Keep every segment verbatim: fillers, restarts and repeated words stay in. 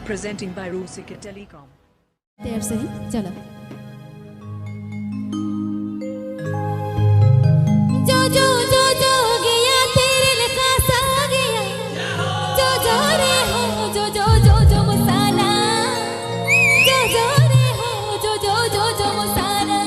Presenting by Rusika Telecom. ᱛᱮᱭᱟᱨ ᱥᱟᱹᱦᱤᱡ ᱪᱟᱞᱟᱜ᱾ ᱡᱚᱡᱚ ᱡᱚᱡᱚ ᱜᱮᱭᱟ ᱛᱤᱨᱤᱞ ᱠᱟᱥᱟ ᱜᱮᱭᱟ᱾ ᱡᱚᱡᱚ ᱨᱮᱦᱚᱸ ᱡᱚᱡᱚ ᱡᱚᱡᱚᱢ ᱥᱟᱱᱟ᱾ ᱡᱚᱡᱚ ᱨᱮᱦᱚᱸ ᱡᱚᱡᱚ ᱡᱚᱡᱚᱢ ᱥᱟᱱᱟ᱾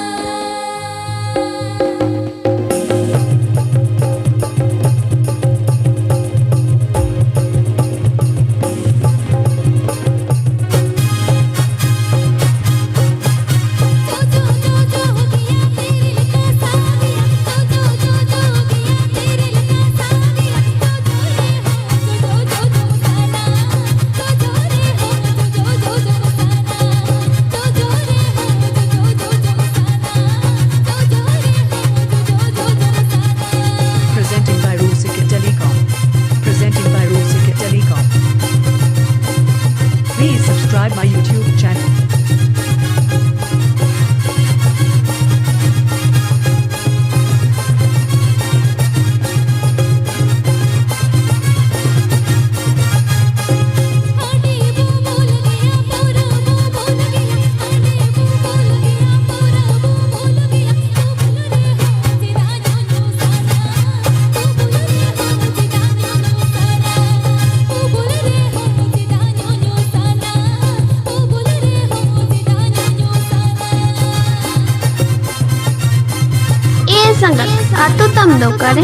Presenting by Rusika Telecom. Presenting by Rusika Telecom. Please subscribe my YouTube channel. ᱮ ᱥᱟᱸᱜᱟᱛ, ᱟᱛᱳ ᱛᱟᱢ ᱫᱚ ᱚᱠᱟᱨᱮ?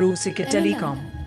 Usika Telecom.